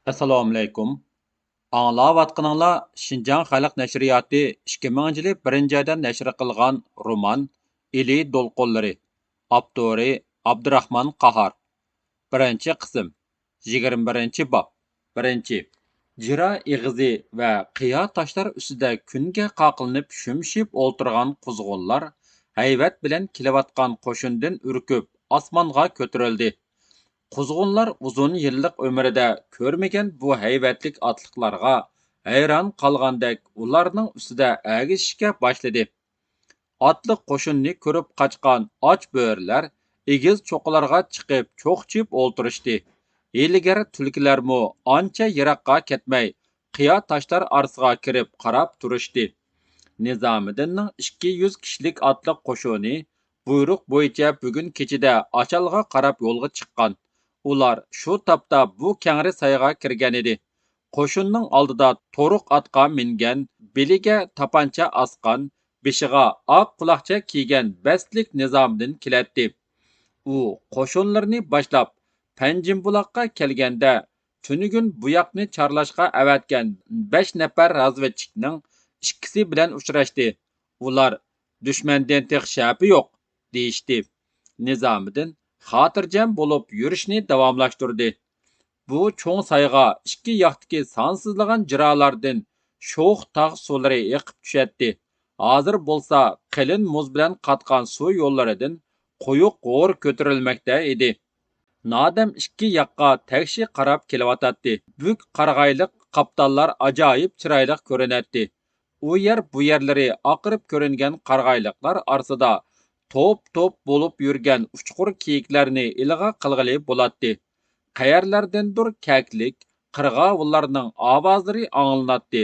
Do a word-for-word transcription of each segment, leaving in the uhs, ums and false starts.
ئەسسالامۇئەلەيكۇم. ئاڭلاۋاتقىنىڭلار شىنجاڭ خەلق نەشرىياتى ئىككى مىڭىنچى يىلى بىرىنچى ئايدا نەشر قىلغان رومان ئىلى دولقۇنلىرى. ئاپتورى ئابدۇراخمان قاھار. بىرىنچى قىسىم. يىگىرمە بىرىنچى باب. بىرىنچى. جىرا ئېغىزى ۋە قىيا تاشلار ئۈستىدە كۈنگە قاقلىنىپ شۈمشىيىپ ئولتۇرغان قۇزغۇنلار ھەيۋەت بىلەن كېلىۋاتقان قوشۇندىن ئۈركۈپ ئاسمانغا كۆتۈرۈلدى. قۇزغۇنلار ئۇزۇن يىللىق ئۆمرىدە كۆرمىگەن بۇ ھەيۋەتلىك ئاتلىقلارغا ھەيران قالغاندەك ئۇلارنىڭ ئۈستىدە ئەگىشىشكە باشلىدى. ئاتلىق قوشۇننى كۆرۈپ قاچقان ئاچ بۆرىلەر ئېگىز چوققىلارغا چىقىپ چوقچىيىپ ئولتۇرۇشتى. ھىيلىگەر تۈلكىلەرمۇ ئانچە يىراققا كەتمەي، قىيا تاشلار ئارىسىغا كىرىپ قاراپ تۇرۇشتى. نىزامىدىننىڭ ئىككى يۈز كىشىلىك ئاتلىق قوشۇنى بۇيرۇق بويىچە بۈگۈن كېچىدە ئاچالغا قاراپ يولغا چىققان. ئۇلار شۇ تاپتا بۇ كەڭرى سايغا كىرگەنىدى. قوشۇننىڭ ئالدىدا تورۇق ئاتقا مىنگەن، بېلىگە تاپانچا ئاسقان، بېشىغا ئاق قۇلاقچە كىيگەن بەستلىك نىزامىدىن كېلەتتى. ئۇ قوشۇنلىرىنى باشلاپ، پەنجىمبۇلاققا كەلگەندە، تۈنۈگۈن بۇ ياقنى چارلاشقا ئەۋەتكەن بەش نەپەر رازۋېدچىكنىڭ ئىككىسى بىلەن ئۇچراشتى. ئۇلار، «دۈشمەندىن تېخى شەپە يوق» دېيىشتى. نىزامىدىن خاتىرجەم بولۇپ يۈرۈشنى داۋاملاشتۇردى. بۇ چوڭ سايغا ئىككى ياقتىكى سانسىزلىغان جىرالاردىن شوخ تاغ سۇلىرى ئېقىپ چۈشەتتى. ھازىر بولسا قېلىن مۇز بىلەن قاتقان سۇ يوللىرىدىن قويۇق غور كۆتۈرۈلمەكتە ئىدى. نادەم ئىككى ياققا تەكشى قاراپ كېلىۋاتاتتى. بۈك قارىغايلىق قاپتاللار ئاجايىپ چىرايلىق كۆرۈنەتتى. ئۇ يەر بۇ يەرلىرى ئاقىرىپ كۆرۈنگەن قارىغايلىقلار ئارىسىدا توپ-توپ بولۇپ يۈرگەن ئۇچقۇر كېيىكلەرنى ئىلغا قىلغىلى بولاتتى. قەيەرلەردىندۇر كەكلىك، قىرغاۋۇللارنىڭ ئاۋازلىرى ئاڭلىناتتى.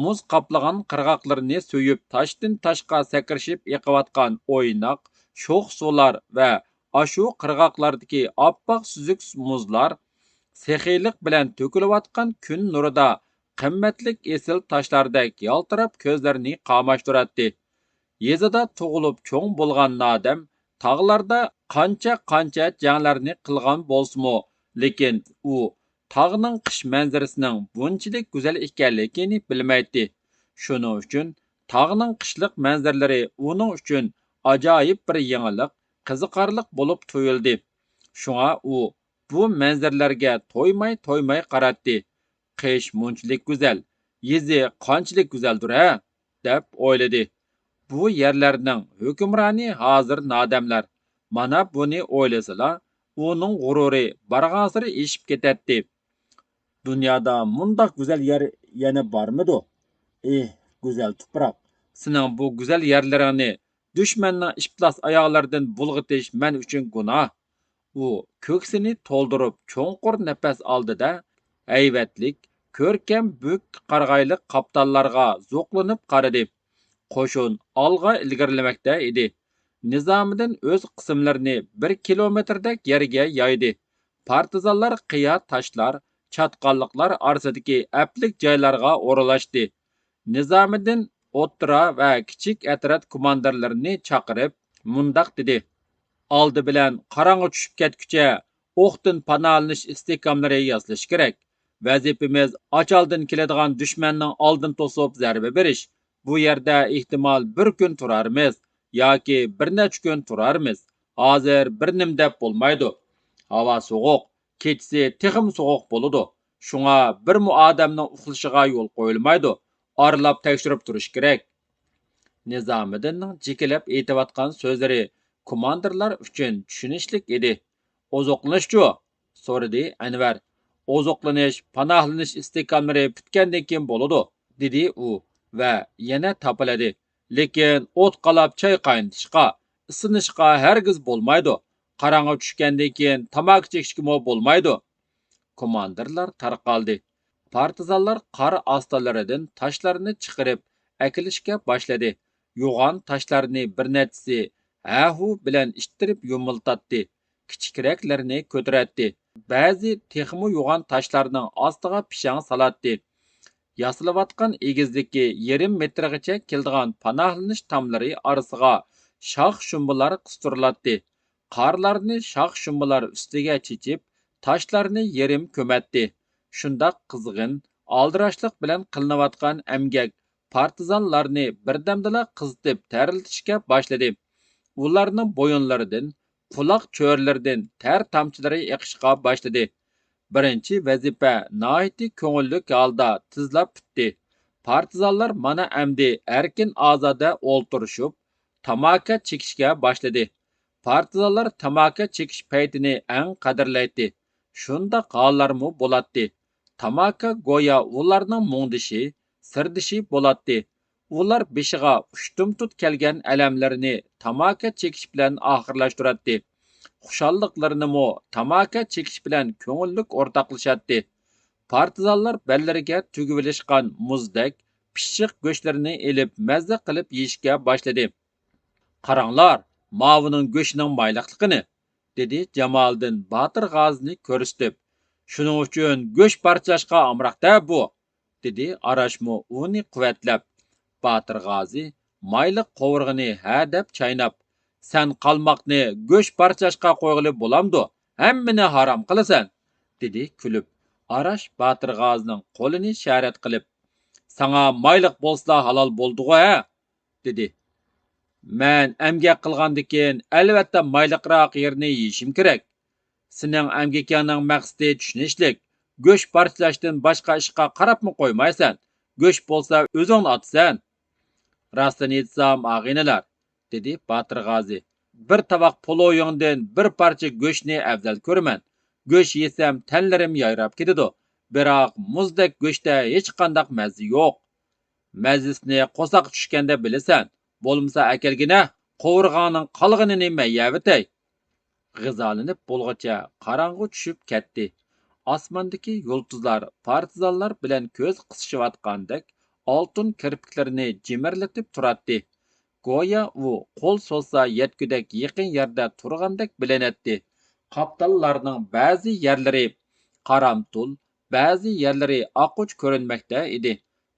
مۇز قاپلىغان قىرغاقلىرىنى سۆيۈپ، تاشتىن تاشقا سەكرىشىپ ئېقىۋاتقان ئويناق، شوخ سۇلار ۋە ئاشۇ قىرغاقلاردىكى ئاپئاق سۈزۈك مۇزلار سېخىيلىق بىلەن تۆكۈلۈۋاتقان كۈن نۇرىدا قىممەتلىك ئېسىل تاشلاردەك يالتىراپ كۆزلەرنى قاماشتۇراتتى. يېزىدا تۇغۇلۇپ چوڭ بولغان نادەم تاغلاردا قانچە-قانچە جەڭلەرنى قىلغان بولسىمۇ، لېكىن ئۇ تاغنىڭ قىش مەنزىرىسىنىڭ بۇنچىلىك گۈزەل ئىكەنلىكىنى بىلمەيتتى. شۇنىڭ ئۈچۈن تاغنىڭ قىشلىق مەنزىرىلىرى ئۇنىڭ ئۈچۈن ئاجايىپ بىر يېڭىلىق، قىزىقارلىق بولۇپ تۇيۇلدى. شۇڭا ئۇ بۇ مەنزىرىلەرگە تويماي-تويماي قاراتتى. «قىش مۇنچىلىك گۈزەل، يېزى قانچىلىك گۈزەلدۇر ھە؟» دەپ ئويلىدى. بۇ يەرلەرنىڭ ھۆكۈمرانى ھازىر نادەملەر. مانا بۇنى ئويلىسىلا، ئۇنىڭ غۇرۇرى بارغانسېرى ئېشىپ كېتەتتى. «دۇنيادا مۇنداق گۈزەل يەر يەنە بارمىدۇ؟ ئېھ، گۈزەل تۇپراق! سېنىڭ بۇ گۈزەل يەرلىرىڭنى دۈشمەننىڭ ئىپلاس ئاياغلىرىدىن بۇلغىتىش مەن ئۈچۈن گۇناھ.» ئۇ كۆكسىنى تولدۇرۇپ چوڭقۇر نەپەس ئالدى-دە، ھەيۋەتلىك، كۆركەم بۈك قارىغايلىق قاپتاللارغا زوقلىنىپ قارىدى. قوشۇن ئالغا ئىلگىرىلىمەكتە ئىدى. نىزامىدىن ئۆز قىسىملىرىنى بىر كىلومېتىردەك يەرگە يايدى. پارتىزانلار قىيا تاشلار، چاتقاللىقلار ئارىسىدىكى ئەپلىك جايلارغا ئورۇنلاشتى. نىزامىدىن ئوتتۇرا ۋە كىچىك ئەترەت كوماندىرلىرىنى چاقىرىپ، مۇنداق دېدى: «ئالدى بىلەن قاراڭغۇ چۈشۈپ كەتكۈچە ئوقتىن پاناھلىنىش ئىستىھكاملىرى ياسىلىشى كېرەك. ۋەزىپىمىز ئاچالدىن كېلىدىغان دۈشمەننىڭ ئالدىنى توسۇپ زەربە بېرىش. بۇ يەردە ئېھتىمال بىر كۈن تۇرارمىز ياكى بىر نەچچە كۈن تۇرارمىز. ھازىر بىر نېمە دەپ بولمايدۇ. ھاۋا سوغۇق، كېچىسى تېخىمۇ سوغۇق بولىدۇ. شۇڭا بىرمۇ ئادەمنىڭ ئۇخلىشىغا يول قويۇلمايدۇ. ئارىلاپ تەكشۈرۈپ تۇرۇش كېرەك.» نىزامىدىننىڭ جېكىلەپ ئېيتىۋاتقان سۆزلىرى كوماندىرلار ئۈچۈن چۈشىنىشلىك ئىدى. «ئوزۇقلىنىشچۇ؟» سورىدى ئەنۋەر. «ئوزۇقلىنىش، پاناھلىنىش ئىستىھكاملىرى پۈتكەندىن كېيىن بولىدۇ.» دېدى ئۇ ۋە يەنە تاپىلىدى. «لېكىن ئوت قالاپ چاي قاينىتىشقا، ئىسسىنىشقا ھەرگىز بولمايدۇ. قاراڭغۇ چۈشكەندىن كېيىن تاماكا چېكىشكىمۇ بولمايدۇ.» كوماندىرلار تارقالدى. پارتىزانلار قار ئاستىلىرىدىن تاشلارنى چىقىرىپ ئەكېلىشكە باشلىدى. يوغان تاشلارنى بىر نەچچىسى ھە-ھۇ بىلەن ئىتتىرىپ يۇمۇلتاتتى. كىچىكرەكلىرىنى كۆتۈرەتتى. بەزى تېخىمۇ يوغان تاشلارنىڭ ئاستىغا پىشاڭ سالاتتى. ياسىلىۋاتقان ئېگىزلىكى يېرىم مېتىرغىچە كېلىدىغان پاناھلىنىش تاملىرى ئارىسىغا شاخ-شۇمبىلار قىستۇرۇلاتتى. قارلارنى شاخ-شۇمبىلار ئۈستىگە چېچىپ، تاشلارنى يېرىم كۆمەتتى. شۇنداق قىزغىن، ئالدىراشلىق بىلەن قىلىنىۋاتقان ئەمگەك پارتىزانلارنى بىردەمدىلا قىزىتىپ تەرلىتىشكە باشلىدى. ئۇلارنىڭ بويۇنلىرىدىن، قۇلاق چۆرىلىرىدىن تەر تامچىلىرى ئېقىشقا باشلىدى. بىرىنچى ۋەزىپە ناھايىتى كۆڭۈللۈك ھالدا تېزلا پۈتتى. پارتىزانلار مانا ئەمدى ئەركىن ئازادە ئولتۇرۇشۇپ، تاماكا چېكىشكە باشلىدى. پارتىزانلار تاماكا چېكىش پەيتىنى ئەڭ قەدىرلەيتتى. شۇنداق ھاللارمۇ بولاتتى. تاماكا گويا ئۇلارنىڭ مۇڭدىشى، سىردىشى بولاتتى. ئۇلار بېشىغا ئۇشتۇمتۇت كەلگەن ئەلەملىرىنى تاماكا چېكىش بىلەن ئاخىرلاشتۇراتتى. خۇشاللىقلىرىنىمۇ تاماكا چېكىش بىلەن كۆڭۈللۈك ئورتاقلىشاتتى. پارتىزانلار بەللىرىگە تۈگۈۋېلىشقان مۇزدەك پىششىق گۆشلىرىنى ئېلىپ مەززە قىلىپ يېيىشكە باشلىدى. «قاراڭلار، ماۋۇنىڭ گۆشىنىڭ مايلىقلىقىنى!» دېدى جامالىدىن باتۇر غازىنى كۆرسىتىپ. «شۇنىڭ ئۈچۈن گۆش پارچىلاشقا ئامراق-دە بۇ!» دېدى ئاراشمۇ ئۇنى قۇۋۋەتلەپ. باتۇر غازى مايلىق قوۋۇرغىنى ھە دەپ چايناپ، «سەن قالماقنى گۆش پارچىلاشقا قويغىلى بولامدۇ؟ ھەممىنى ھارام قىلىسەن!» دېدى كۈلۈپ. ئاراش باتۇر غازىنىڭ قولىنى شەرەت قىلىپ، «ساڭا مايلىق بولسىلا ھالال بولدىغۇ ھە؟» دېدى. «مەن ئەمگەك قىلغاندىكىن، ئەلۋەتتە مايلىقراق يېرىنى يېيىشىم كېرەك. سېنىڭ ئەمگىكىڭنىڭ مەقسىتى چۈشىنىشلىك، گۆش پارچىلاشتىن باشقا ئىشقا قاراپمۇ قويمايسەن، گۆش بولسا ئۆزۈڭنى ئاتىسەن.» «راستىنى ئېيتسام، ئاغىنىلەر،» دېدى باتۇر غازى، «بىر تاۋاق پولۇيۇڭدىن بىر پارچە گۆشنى ئەۋزەل كۆرىمەن. گۆش يېسەم تەنلىرىم يايراپ كېتىدۇ، بىراق مۇزدەك گۆشتە ھېچقانداق مەززە يوق. مەززىسىنى قورساققا چۈشكەندە بىلىسەن. بولمىسا ئەكەلگىنە، قوۋۇرغاڭنىڭ قالغىنىنى مەن يەۋېتەي.» غىزالىنىپ بولغۇچە قاراڭغۇ چۈشۈپ كەتتى. ئاسماندىكى يۇلتۇزلار پارتىزانلار بىلەن كۆز قىسىشىۋاتقاندەك ئالتۇن كىرپىكلىرىنى جىمىرلىتىپ تۇراتتى. گويا ئۇ قول سوزسا يەتكۈدەك يېقىن يەردە تۇرغاندەك بىلىنەتتى. قاپتاللارنىڭ بەزى يەرلىرى قارامتۇل، بەزى يەرلىرى ئاقۇچ كۆرۈنمەكتە ئىدى.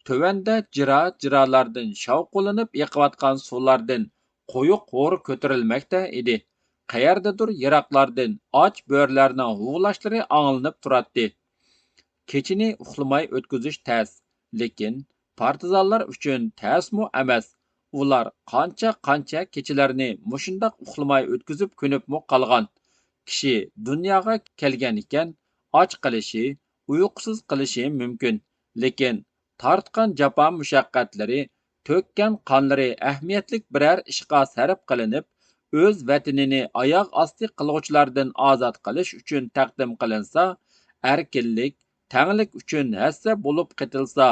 تۆۋەندە جىرا-جىرالاردىن شاۋقۇنلىنىپ ئېقىۋاتقان سۇلاردىن قويۇق ھور كۆتۈرۈلمەكتە ئىدى. قەيەردىدۇر يىراقلاردىن ئاچ بۆرىلەرنىڭ ھۇۋلاشلىرى ئاڭلىنىپ تۇراتتى. كېچىنى ئۇخلىماي ئۆتكۈزۈش تەس، لېكىن پارتىزانلار ئۈچۈن تەسمۇ ئەمەس. ئۇلار قانچە-قانچە كېچىلەرنى مۇشۇنداق ئۇخلىماي ئۆتكۈزۈپ كۆنۈپمۇ قالغان. كىشى دۇنياغا كەلگەن ئىكەن، ئاچ قېلىشى، ئۇيقۇسىز قېلىشى مۇمكىن، لېكىن تارتقان جاپا-مۇشەققەتلىرى، تۆككەن قانلىرى ئەھمىيەتلىك بىرەر ئىشقا سەرپ قىلىنىپ، ئۆز ۋەتىنىنى ئاياغ ئاستى قىلغۇچىلاردىن ئازاد قىلىش ئۈچۈن تەقدىم قىلىنسا، ئەركىنلىك، تەڭلىك ئۈچۈن ھەسسە بولۇپ قېتىلسا،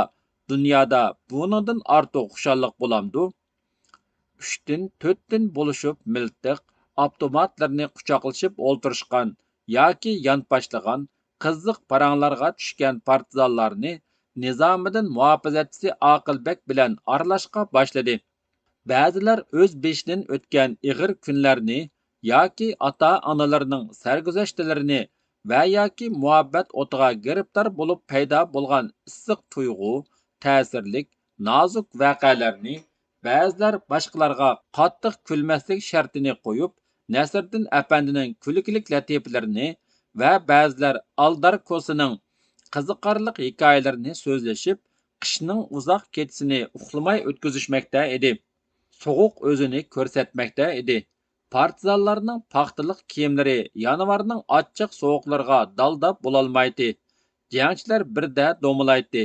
دۇنيادا بۇنىڭدىن ئارتۇق خۇشاللىق بولامدۇ؟ ئۈچتىن، تۆتتىن بولۇشۇپ مىلتىق، ئاپتوماتلىرىنى قۇچاقلىشىپ ئولتۇرۇشقان ياكى يانپاشلىغان قىزىق پاراڭلارغا چۈشكەن پارتىزانلارنى نىزامىدىن مۇھاپىزەتچىسى ئاقىل بەگ بىلەن ئارىلاشقا باشلىدى. بەزىلەر ئۆز بېشىدىن ئۆتكەن ئېغىر كۈنلەرنى ياكى ئاتا-ئانىلىرىنىڭ سەرگۈزەشتلىرىنى ۋە ياكى مۇھەببەت ئوتىغا گىرىپتار بولۇپ پەيدا بولغان ئىسسىق تۇيغۇ، تەسىرلىك، نازۇك ۋەقەلەرنى، بەزىلەر باشقىلارغا قاتتىق كۈلمەسلىك شەرتىنى قويۇپ، نەسىردىن ئەپەندىنىڭ كۈلكىلىك لەتىپىلىرىنى ۋە بەزىلەر ئالدار كوسىنىڭ قىزىقارلىق ھېكايىلىرىنى سۆزلىشىپ، قىشنىڭ ئۇزاق كېچىسىنى ئۇخلىماي ئۆتكۈزۈشمەكتە ئىدى. سوغۇق ئۆزىنى كۆرسەتمەكتە ئىدى. پارتىزانلارنىڭ پاختىلىق كىيىملىرى يانۋارنىڭ ئاچچىق سوغۇقلىرىغا دالدا بولالمايتتى. جەڭچىلەر بىردە دومىلايتتى،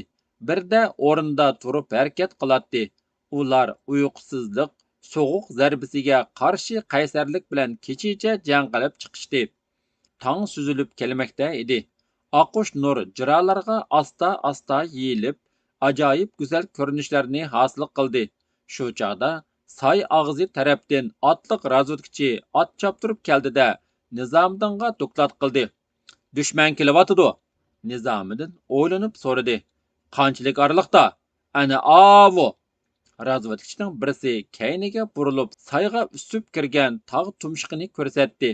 بىردە ئورنىدا تۇرۇپ ھەرىكەت قىلاتتى. ئۇلار ئۇيقۇسىزلىق، سوغۇق زەربىسىگە قارشى قەيسەرلىك بىلەن كېچىچە جەڭ قىلىپ چىقىشتى. تاڭ سۈزۈلۈپ كەلمەكتە ئىدى. ئاققۇچ نۇر جىرالارغا ئاستا-ئاستا يېيىلىپ، ئاجايىپ گۈزەل كۆرۈنۈشلەرنى ھاسىل قىلدى. شۇ چاغدا ساي ئاغزى تەرەپتىن ئاتلىق رازۋېدكىچى ئات چاپتۇرۇپ كەلدى-دە، نىزامىدىنغا دوكلات قىلدى. «دۈشمەن كېلىۋاتىدۇ!» نىزامىدىن ئويلىنىپ سورىدى. «قانچىلىك ئارىلىقتا؟» «ئەنە ئاۋۇ!» رازۋېدكىچىنىڭ بىرسى كەينىگە بۇرۇلۇپ، سايغا ئۈسۈپ كىرگەن تاغ تۇمشۇقىنى كۆرسەتتى.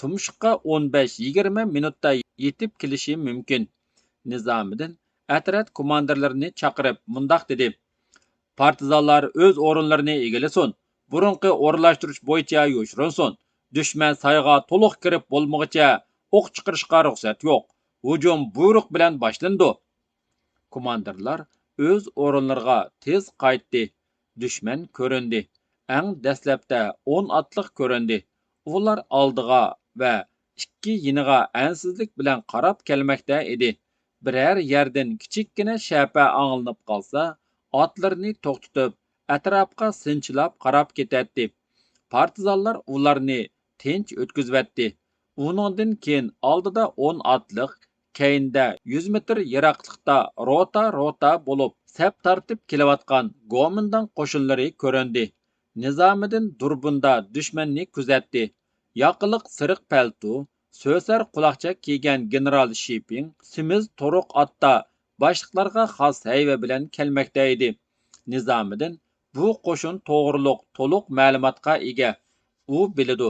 «تۇمشۇققا ئون بەش يىگىرمە مىنۇتتا يېتىپ كېلىشى مۇمكىن.» نىزامىدىن ئەترەت كوماندىرلىرىنى چاقىرىپ مۇنداق دېدى: «پارتىزانلار ئۆز ئورۇنلىرىنى ئىگىلىسۇن، بۇرۇنقى ئورۇنلاشتۇرۇش بويىچە يوشۇرۇنسۇن. دۈشمەن سايغا تولۇق كىرىپ بولمىغۇچە ئوق چىقىرىشقا رۇخسەت يوق. ھۇجۇم بۇيرۇق بىلەن باشلىنىدۇ. كوماندىرلار ئۆز ئورۇنلىرىغا تېز قايتتى. دۈشمەن كۆرۈندى. ئەڭ دەسلەپتە ئون ئاتلىق كۆرۈندى. ئۇلار ئالدىغا ۋە ئىككى يېنىغا ئەنسىزلىك بىلەن قاراپ كەلمەكتە ئىدى. بىرەر يەردىن كىچىككىنە شەپە ئاڭلىنىپ قالسا، ئاتلىرىنى توختىتىپ، ئەتراپقا سىنچىلاپ قاراپ كېتەتتى. پارتىزانلار ئۇلارنى تىنچ ئۆتكۈزۈۋەتتى. ئۇنىڭدىن كېيىن ئالدىدا ئون ئاتلىق، كەينىدە يۈز مېتىر يىراقلىقتا روتا-روتا بولۇپ سەپ تارتىپ كېلىۋاتقان گومىنداڭ قوشۇنلىرى كۆرۈندى. نىزامىدىن دۇربۇندا دۈشمەننى كۆزەتتى. ياقىلىق سېرىق پەلتو، سۆسەر قۇلاقچە كىيگەن گېنېرال شىپىڭ سېمىز تورۇق ئاتتا باشلىقلارغا خاس ھەيۋە بىلەن كەلمەكتە ئىدى. نىزامىدىن بۇ قوشۇن توغرۇلۇق تولۇق مەلۇماتقا ئىگە. ئۇ بىلىدۇ،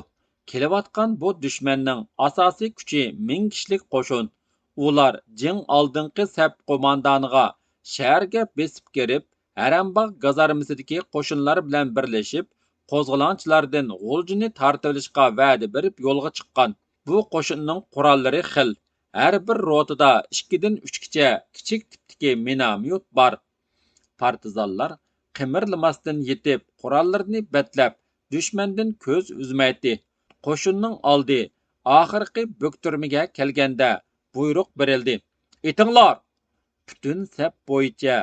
كېلىۋاتقان بۇ دۈشمەننىڭ ئاساسىي كۈچى مىڭ كىشىلىك قوشۇن. ئۇلار جىڭ ئالدىنقى سەپ قوماندانىغا شەھەرگە بېسىپ كىرىپ، ھەرەمباغ گازارمىسىدىكى قوشۇنلار بىلەن بىرلىشىپ، قوزغىلاڭچىلاردىن غۇلجىنى تارتىۋېلىشقا ۋەدە بېرىپ يولغا چىققان. بۇ قوشۇننىڭ قوراللىرى خىل. ھەر بىر روتىدا ئىككىدىن ئۈچكىچە كىچىك تىپتىكى مىناميوت بار. پارتىزانلار قىمىرلىماستىن يېتىپ، قوراللىرىنى بەتلەپ، دۈشمەندىن كۆز ئۈزمەيتتى. قوشۇننىڭ ئالدى ئاخىرقى بۆكتۈرمىگە كەلگەندە، بۇيرۇق بېرىلدى: «ئېتىڭلار!» پۈتۈن سەپ بويىچە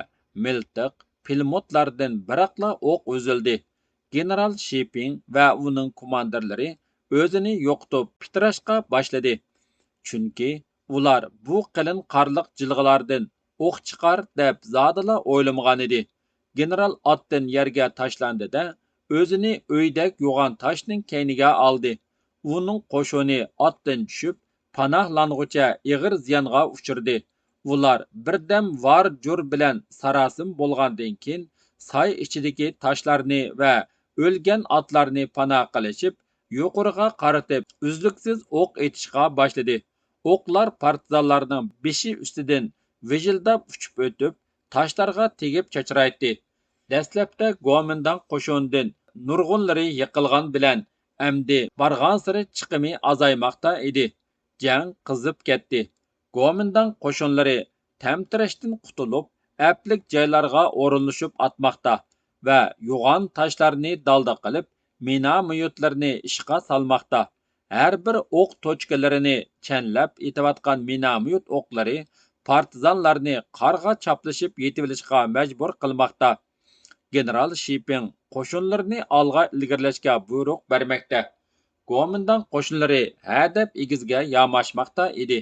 مىلتىق، پىلىموتلاردىن بىراقلا ئوق ئۈزۈلدى. گېنېرال شىپىڭ ۋە ئۇنىڭ كوماندىرلىرى ئۆزىنى يوقىتىپ پىتىراشقا باشلىدى. چۈنكى ئۇلار بۇ قېلىن قارلىق جىلغىلاردىن ئوق چىقار دەپ زادىلا ئويلىمىغانىدى. گېنېرال ئاتتىن يەرگە تاشلاندى-دە، ئۆزىنى ئۆيدەك يوغان تاشنىڭ كەينىگە ئالدى. ئۇنىڭ قوشۇنى ئاتتىن چۈشۈپ، پاناھلانغۇچە ئېغىر زىيانغا ئۇچرىدى. ئۇلار بىردەم ۋار-جۇر بىلەن ساراسىم بولغاندىن كېيىن، ساي ئىچىدىكى تاشلارنى ۋە ئۆلگەن ئاتلارنى پاناھ قىلىشىپ، يۇقىرىغا قارىتىپ ئۈزلۈكسىز ئوق ئېتىشقا باشلىدى. ئوقلار پارتىزانلارنىڭ بېشى ئۈستىدىن ۋىژىلداپ ئۇچۇپ ئۆتۈپ، تاشلارغا تېگىپ چاچرايتتى. دەسلەپتە گومىنداڭ قوشۇنىدىن نۇرغۇنلىرى يىقىلغان بىلەن، ئەمدى بارغانسېرى چىقىمى ئازايماقتا ئىدى. جەڭ قىزىپ كەتتى. گومىنداڭ قوشۇنلىرى تەمتىرەشتىن قۇتۇلۇپ، ئەپلىك جايلارغا ئورۇنلىشىپ ئاتماقتا ۋە يوغان تاشلارنى دالدا قىلىپ، مىناميوتلىرىنى ئىشقا سالماقتا. ھەر بىر ئوق توچكىلىرىنى چەنلەپ ئېتىۋاتقان مىناميوت ئوقلىرى پارتىزانلارنى قارغا چاپلىشىپ يېتىۋېلىشقا مەجبۇر قىلماقتا. گېنېرال شىپىڭ قوشۇنلىرىنى ئالغا ئىلگىرىلەشكە بۇيرۇق بەرمەكتە. گومىنداڭ قوشۇنلىرى ھەدەپ ئېگىزگە ياماشماقتا ئىدى.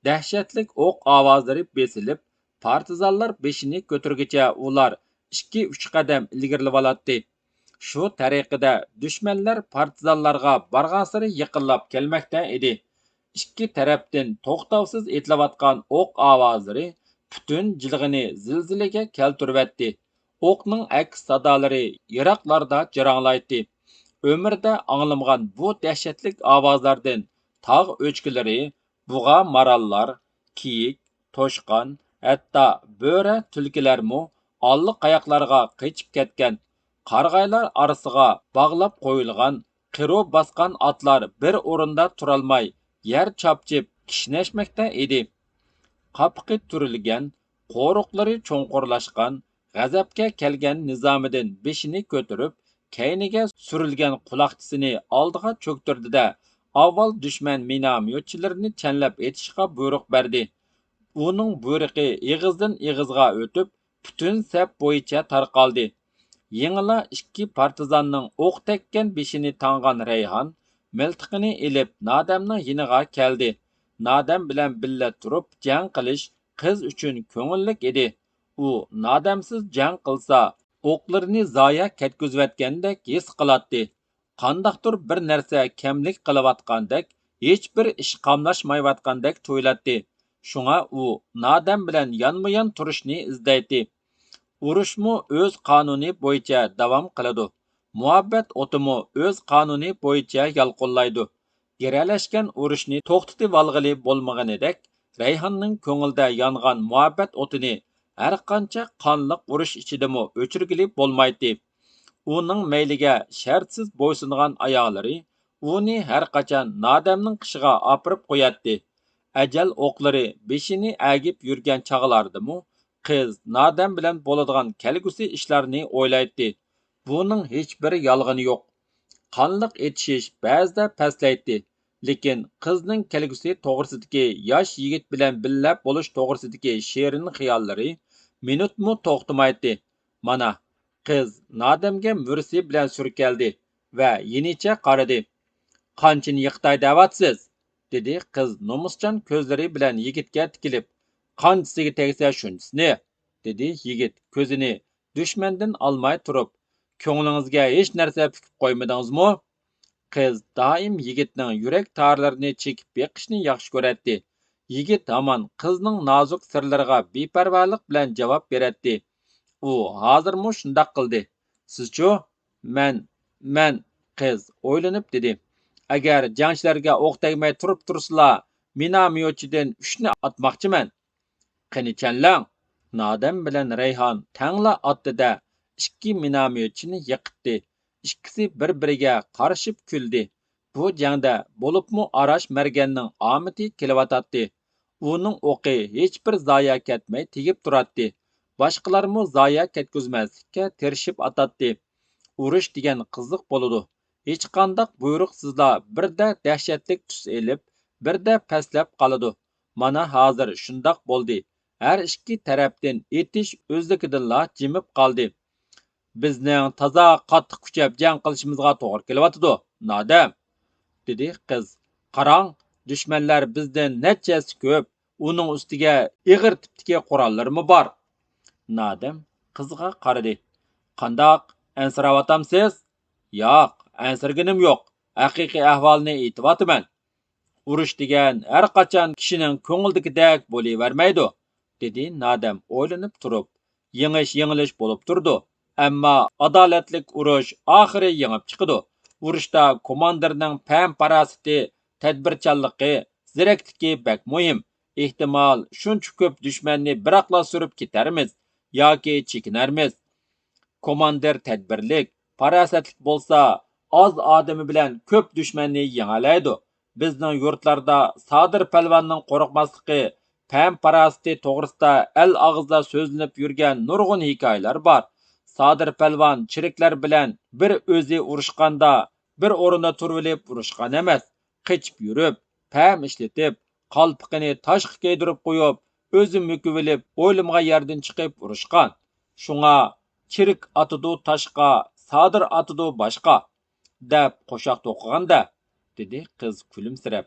دەھشەتلىك ئوق ئاۋازلىرى بېسىلىپ، پارتىزانلار بېشىنى كۆتۈرگۈچە ئۇلار ئىككى-ئۈچ قەدەم ئىلگىرىلىۋالاتتى. شۇ تەرىقىدە دۈشمەنلەر پارتىزانلارغا بارغانسېرى يېقىنلاپ كەلمەكتە ئىدى. ئىككى تەرەپتىن توختاۋسىز ئېتىلىۋاتقان ئوق ئاۋازلىرى پۈتۈن جىلغىنى زىلزىلىگە كەلتۈرۈۋەتتى. ئوقنىڭ ئەكس سادالىرى يىراقلاردا جاراڭلايتتى. ئۆمرىدە ئاڭلىمىغان بۇ دەھشەتلىك ئاۋازلاردىن تاغ ئۆچكىلىرى، بۇغا ماراللار، كېيىك، توشقان، ھەتتا بۆرە، تۈلكىلەرمۇ ئاللىقاياقلارغا قېچىپ كەتكەن. قارىغايلار ئارىسىغا باغلاپ قويۇلغان قىرۇ باسقان ئاتلار بىر ئورۇندا تۇرالماي، يەر چاپچىپ كىشنەشمەكتە ئىدى. قاپىقى تۈرۈلگەن، قورۇقلىرى چوڭقۇرلاشقان، غەزەپكە كەلگەن نىزامىدىن بېشىنى كۆتۈرۈپ، كەينىگە سۈرۈلگەن قۇلاقچىسىنى ئالدىغا چۆكتۈردى-دە، ئاۋۋال دۈشمەن مىناميوتچىلىرىنى چەنلەپ ئېتىشقا بۇيرۇق بەردى. ئۇنىڭ بۇيرۇقى ئېغىزدىن ئېغىزغا ئۆتۈپ، پۈتۈن سەپ بويىچە تارقالدى. يېڭىلا ئىككى پارتىزاننىڭ ئوق تەگكەن بېشىنى تاڭغان رەيھان مىلتىقىنى ئېلىپ، نادەمنىڭ يېنىغا كەلدى. نادەم بىلەن بىللە تۇرۇپ جەڭ قىلىش قىز ئۈچۈن كۆڭۈللۈك ئىدى. ئۇ نادەمسىز جەڭ قىلسا، ئوقلىرىنى زايە كەتكۈزۈۋەتكەندەك ھېس قىلاتتى. قانداقتۇر بىر نەرسە كەملىك قىلىۋاتقاندەك، ھېچبىر ئىش قاملاشمايۋاتقاندەك تۇيۇلاتتى. شۇڭا ئۇ نادەم بىلەن يانمۇيان تۇرۇشنى ئىزدەيتتى. ئۇرۇشمۇ ئۆز قانۇنى بويىچە داۋام قىلىدۇ. مۇھەببەت ئوتىمۇ ئۆز قانۇنى بويىچە يالقۇنلايدۇ. گىرەلەشكەن ئۇرۇشنى توختىتىۋالغىلى بولمىغىنىدەك، رەيھاننىڭ كۆڭلىدە يانغان مۇھەببەت ئوتىنى ھەرقانچە قانلىق ئۇرۇش ئىچىدىمۇ ئۆچۈرگىلى بولمايتتى. ئۇنىڭ مەيلىگە شەرتسىز بويسۇنغان ئاياغلىرى ئۇنى ھەرقاچان نادەمنىڭ قېشىغا ئاپىرىپ قوياتتى. ئەجەل ئوقلىرى بېشىنى ئەگىپ يۈرگەن چاغلاردىمۇ قىز نادەم بىلەن بولىدىغان كەلگۈسى ئىشلارنى ئويلايتتى. بۇنىڭ ھېچبىر يالغىنى يوق. قانلىق ئېتىشىش بەزىدە پەسلەيتتى، لېكىن قىزنىڭ كەلگۈسى توغرىسىدىكى، ياش يىگىت بىلەن بىللە بولۇش توغرىسىدىكى شېرىن خىياللىرى مىنۇتمۇ توختىمايتتى. مانا، قىز نادەمگە مۈرىسى بىلەن سۈركەلدى ۋە يېنىچە قارىدى. «قانچىنى يىقىتاي دەۋاتىسىز؟» دېدى قىز نومۇسچان كۆزلىرى بىلەن يىگىتكە تىكىلىپ. «قانچىسىگە تەگسە شۇنچىسىنى»، دېدى يىگىت كۆزىنى دۈشمەندىن ئالماي تۇرۇپ. «كۆڭلىڭىزگە ھېچ نەرسە پۈكۈپ قويمىدىڭىزمۇ؟» قىز دائىم يىگىتنىڭ يۈرەك تارلىرىنى چېكىپ بېقىشنى ياخشى كۆرەتتى. يىگىت ھامان قىزنىڭ نازۇك سىرلىرىغا بىپەرۋالىق بىلەن جاۋاب بېرەتتى. ئۇ ھازىرمۇ شۇنداق قىلدى. «سىزچۇ؟» «مەن، مەن...» قىز ئويلىنىپ دېدى. «ئەگەر جەڭچىلەرگە ئوق تەگمەي تۇرۇپ تۇرسىلا، مىناميوتچىدىن ئۈچنى ئاتماقچىمەن.» «قېنى چەنلەڭ!» نادەم بىلەن رەيھان تەڭلا ئاتتى-دە، ئىككى مىناميوتچىنى يىقىتتى. ئىككىسى بىر-بىرىگە قارىشىپ كۈلدى. بۇ جەڭدە بولۇپمۇ ئاراش مەرگەننىڭ ئامىتى كېلىۋاتاتتى. ئۇنىڭ ئوقى ھېچبىر زايە كەتمەي تېگىپ تۇراتتى. باشقىلارمۇ زايە كەتكۈزمەسلىككە تىرىشىپ ئاتاتتى. ئۇرۇش دېگەن قىزىق بولىدۇ. ھېچقانداق بۇيرۇقسىزلا بىردە دەھشەتلىك تۈس ئېلىپ، بىردە پەسلەپ قالىدۇ. مانا ھازىر شۇنداق بولدى. ھەر ئىككى تەرەپتىن ئېتىش ئۆزلۈكىدىنلا جىمىپ قالدى. «بىزنىڭ تازا قاتتىق كۈچەپ جەڭ قىلىشىمىزغا توغرا كېلىۋاتىدۇ، نادەم!» دېدى قىز. «قاراڭ، دۈشمەنلەر بىزدىن نەچچە ھەسسە كۆپ، ئۇنىڭ ئۈستىگە ئېغىر تىپتىكى قوراللىرىمۇ بار.» نادەم قىزغا قارىدى. «قانداق، ئەنسىرەۋاتامسىز؟» «ياق، ئەنسىرىگىنىم يوق، ھەقىقىي ئەھۋالنى ئېيتىۋاتىمەن. ئۇرۇش دېگەن ھەر قاچان كىشىنىڭ كۆڭلىدىكىدەك بولۇۋەرمەيدۇ»، دېدى نادەم ئويلىنىپ تۇرۇپ. «يېڭىش، يېڭىلىش بولۇپ تۇرىدۇ، ئەمما ئادالەتلىك ئۇرۇش ئاخىرى يېڭىپ چىقىدۇ. ئۇرۇشتا كوماندىرنىڭ پەم-پاراسىتى، تەدبىرچانلىقى، زېرەكلىكى بەك مۇھىم. ئېھتىمال، شۇنچە كۆپ دۈشمەننى بىراقلا سۈرۈپ كېتەرمىز ياكى چېكىنەرمىز. كوماندىر تەدبىرلىك، پاراسەتلىك بولسا، ئاز ئادىمى بىلەن كۆپ دۈشمەننى يېڭەلەيدۇ. بىزنىڭ يۇرتلاردا سادىر پەلۋاننىڭ قورقماسلىقى، پەم-پاراسىتى توغرىسىدا ئەل ئاغزىدا سۆزلىنىپ يۈرگەن نۇرغۇن ھېكايىلەر بار. سادىر پەلۋان چېرىكلەر بىلەن بىر ئۆزى ئۇرۇشقاندا، بىر ئورۇندا تۇرۇۋېلىپ ئۇرۇشقان ئەمەس، قېچىپ يۈرۈپ، پەم ئىشلىتىپ، قالپىقىنى تاشقا كىيدۈرۈپ قويۇپ، ئۆزى مۆكۈۋېلىپ، ئويلىمىغان يەردىن چىقىپ ئۇرۇشقان. شۇڭا، «چېرىك ئاتىدۇ تاشقا، سادىر ئاتىدۇ باشقا» دەپ قوشاق توقۇغان-دە، دېدى قىز كۈلۈمسىرەپ.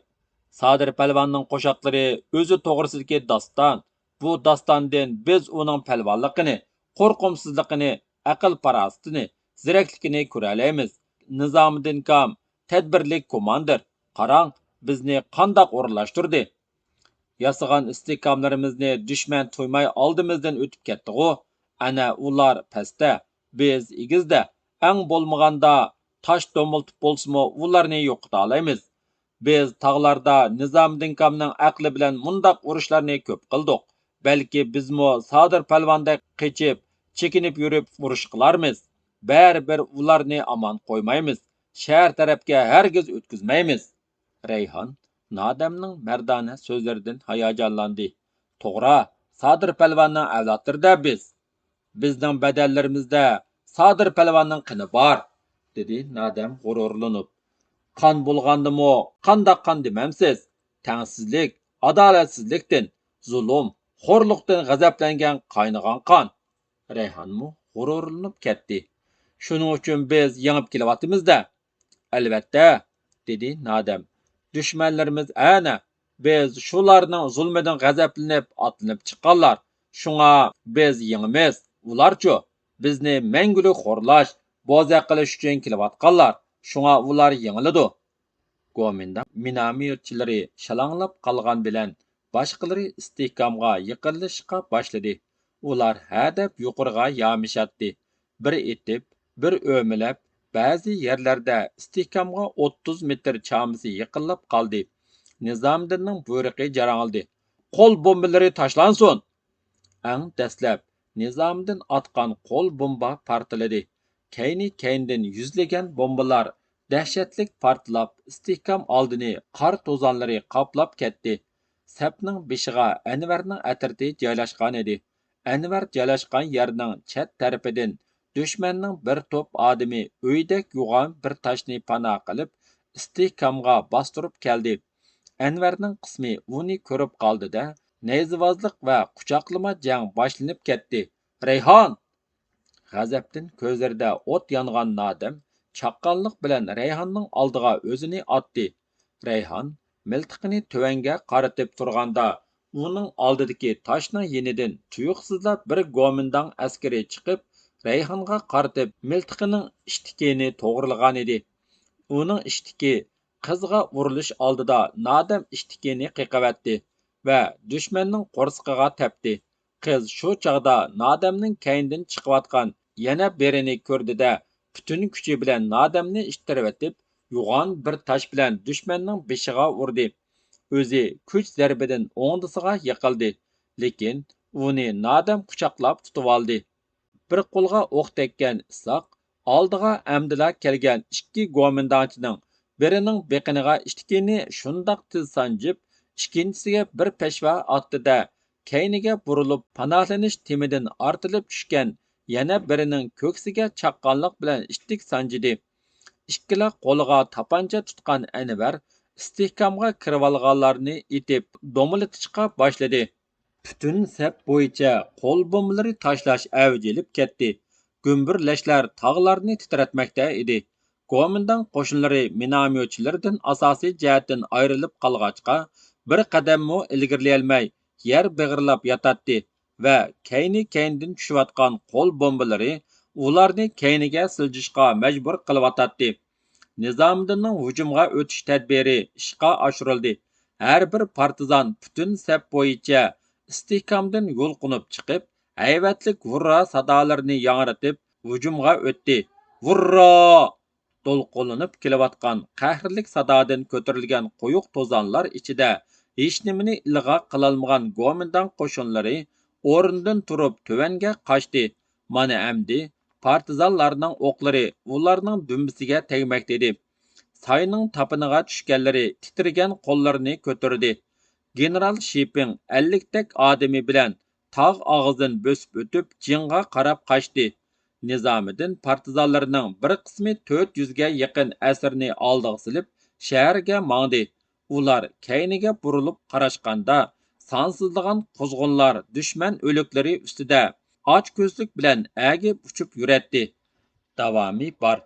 سادىر پەلۋاننىڭ قوشاقلىرى ئۆزى توغرىسىدىكى داستان. بۇ داستاندىن بىز ئۇنىڭ پەلۋانلىقىنى، قورقۇمسىزلىقىنى، ئەقىل-پاراسىتىنى، زېرەكلىكىنى كۆرەلەيمىز. نىزامىدىن كام، تەدبىرلىك كوماندىر، قاراڭ، بىزنى قانداق ئورۇنلاشتۇردى. ياسىغان ئىستىھكاملىرىمىزنى دۈشمەن تۇيماي ئالدىمىزدىن ئۆتۈپ كەتتىغۇ؟ ئەنە ئۇلار پەستە، بىز ئېگىزدە، ئەڭ بولمىغاندا تاش دومۇلتۇپ بولسىمۇ ئۇلارنى يوقىتالايمىز. بىز تاغلاردا نىزامىدىن كامنىڭ ئەقلى بىلەن مۇنداق ئۇرۇشلارنى كۆپ قىلدۇق. بەلكى بىزمۇ سادىر پەلۋاندەك قېچىپ، چېكىنىپ يۈرۈپ ئۇرۇش قىلارمىز. بەرىبىر ئۇلارنى ئامان قويمايمىز. شەھەر تەرەپكە ھەرگىز ئۆتكۈزمەيمىز. رەيھان نادەمنىڭ مەردانە سۆزلىرىدىن ھاياجانلاندى. توغرا، سادىر پەلۋاننىڭ ئەۋلادلىرى-دە بىز. بىزنىڭ بەدەنلىرىمىزدە سادىر پەلۋاننىڭ قېنى بار، دېدى نادەم غۇرۇرلىنىپ. قان بولغاندىمۇ قانداق قان دېمەمسىز؟ تەڭسىزلىك، ئادالەتسىزلىكتىن، زۇلۇم، خورلۇقتىن غەزەپلەنگەن قاينىغان قان. رەيھانمۇ غۇرۇرلىنىپ كەتتى. شۇنىڭ ئۈچۈن بىز يېڭىپ كېلىۋاتىمىز-دە. ئەلۋەتتە، دېدى نادەم. دۈشمەنلىرىمىز ئەنە، بىز شۇلارنىڭ زۇلمىدىن غەزەپلىنىپ ئاتلىنىپ چىققانلار. شۇڭا بىز يېڭىمىز. ئۇلارچۇ؟ بىزنى مەڭگۈلۈك خورلاش، بوزەك قىلىش ئۈچۈن كېلىۋاتقانلار. شۇڭا ئۇلار يېڭىلىدۇ. گومىنداڭ مىناميوتچىلىرى شالاڭلاپ قالغان بىلەن باشقىلىرى ئىستىھكامغا يېقىنلىشىشقا باشلىدى. ئۇلار ھەدەپ يۇقىرىغا يامىشاتتى. بىر ئېتىپ، بىر ئۆمىلەپ، بەزى يەرلەردە ئىستىھكامغا ئوتتۇز مېتىر چامىسى يېقىنلاپ قالدى. نىزامىدىننىڭ بۇيرۇقى جاراڭلىدى. «قول بومبىلىرى تاشلانسۇن!» ئەڭ دەسلەپ نىزامىدىن ئاتقان قول بومبا پارتلىدى. كەينى-كەينىدىن يۈزلىگەن بومبىلار دەھشەتلىك پارتلاپ، ئىستىھكام ئالدىنى قار توزانلىرى قاپلاپ كەتتى. سەپنىڭ بېشىغا ئەنۋەرنىڭ ئەترىتى جايلاشقانىدى. ئەنۋەر جايلاشقان يەرنىڭ چەت تەرىپىدىن دۈشمەننىڭ بىر توپ ئادىمى ئۆيدەك يوغان بىر تاشنى پانا قىلىپ، ئىستىھكامغا باستۇرۇپ كەلدى. ئەنۋەرنىڭ قىسمى ئۇنى كۆرۈپ قالدى-دە، نەيزىۋازلىق ۋە قۇچاقلىما جەڭ باشلىنىپ كەتتى. «رەيھان!» غەزەپتىن كۆزلىرىدە ئوت يانغان نادەم چاققانلىق بىلەن رەيھاننىڭ ئالدىغا ئۆزىنى ئاتتى. رەيھان مىلتىقىنى تۆۋەنگە قارىتىپ تۇرغاندا، ئۇنىڭ ئالدىدىكى تاشنىڭ يېنىدىن تۇيۇقسىزلا بىر گومىنداڭ ئەسكىرى چىقىپ، رەيھانغا قارىتىپ مىلتىقىنىڭ ئىشتىكىنى توغرىلىغانىدى. ئۇنىڭ ئىشتىكى قىزغا ئۇرۇلۇش ئالدىدا نادەم ئىشتىكىنى قېقىۋەتتى ۋە دۈشمەننىڭ قورسىقىغا تەپتى. قىز شۇ چاغدا نادەمنىڭ كەينىدىن چىقىۋاتقان يەنە بىرىنى كۆردى-دە، پۈتۈن كۈچى بىلەن نادەمنى ئىتتىرىۋېتىپ، يوغان بىر تاش بىلەن دۈشمەننىڭ بېشىغا ئۇردى. ئۆزى كۈچ زەربىدىن ئوڭدىسىغا يىقىلدى، لېكىن ئۇنى نادەم قۇچاقلاپ تۇتۇۋالدى. بىر قولغا ئوق تەگكەن ئىسھاق ئالدىغا ئەمدىلا كەلگەن ئىككى گومىنداڭچىنىڭ بىرىنىڭ بېقىنىغا ئىشتىكىنى شۇنداق تېز سانجىپ، ئىككىنچىسىگە بىر پەشۋا ئاتتى-دە، كەينىگە بۇرۇلۇپ، پاناھلىنىش تېمىدىن ئارتىلىپ چۈشكەن يەنە بىرىنىڭ كۆكسىگە چاققانلىق بىلەن ئىتتىك سانجىدى. ئىككىلا قولىغا تاپانچا تۇتقان ئەنۋەر ئىستىھكامغا كىرىۋالغانلارنى ئېتىپ دومىلىتىشقا باشلىدى. پۈتۈن سەپ بويىچە قول بومبىلىرى تاشلاش ئەۋج ئېلىپ كەتتى. گۈمبۈرلەشلەر تاغلارنى تىترەتمەكتە ئىدى. گومىنداڭ قوشۇنلىرى مىناميوتچىلىرىدىن ئاساسىي جەھەتتىن ئايرىلىپ قالغاچقا، بىر قەدەممۇ ئىلگىرىلىيەلمەي يەر بېغىرلاپ ياتاتتى ۋە كەينى-كەينىدىن چۈشۈۋاتقان قول بومبىلىرى ئۇلارنى كەينىگە سىلجىشقا مەجبۇر قىلىۋاتاتتى. نىزامىدىننىڭ ھۇجۇمغا ئۆتۈش تەدبىرى ئىشقا ئاشۇرۇلدى. ھەر بىر پارتىزان پۈتۈن سەپ بويىچە ئىستىھكامدىن يۇلقۇنۇپ چىقىپ، ھەيۋەتلىك ھۇررا سادالىرىنى ياڭرىتىپ ھۇجۇمغا ئۆتتى. ھۇررا! دولقۇنلىنىپ كېلىۋاتقان قەھرلىك سادادىن كۆتۈرۈلگەن قويۇق توزانلار ئىچىدە ھېچنېمىنى ئىلغا قىلالمىغان گومىنداڭ قوشۇنلىرى ئورنىدىن تۇرۇپ تۆۋەنگە قاچتى. مانا ئەمدى پارتىزانلارنىڭ ئوقلىرى ئۇلارنىڭ دۈمبىسىگە تەگمەكتە ئىدى. ساينىڭ تاپىنىغا چۈشكەنلىرى تىترىگەن قوللىرىنى كۆتۈردى. گېنېرال شىپىڭ ئەللىكتەك ئادىمى بىلەن تاغ ئاغزىدىن بۆسۈپ ئۆتۈپ، جىڭغا قاراپ قاچتى. نىزامىدىن پارتىزانلىرىنىڭ بىر قىسمى تۆت يۈزگە يېقىن ئەسىرنى ئالدىغا سېلىپ، شەھەرگە ماڭدى. ئۇلار كەينىگە بۇرۇلۇپ قاراشقاندا، سانسىزلىغان قۇزغۇنلار دۈشمەن ئۆلۈكلىرى ئۈستىدە ئاچكۆزلۈك بىلەن ئەگىپ ئۇچۇپ يۈرەتتى. داۋامى بار.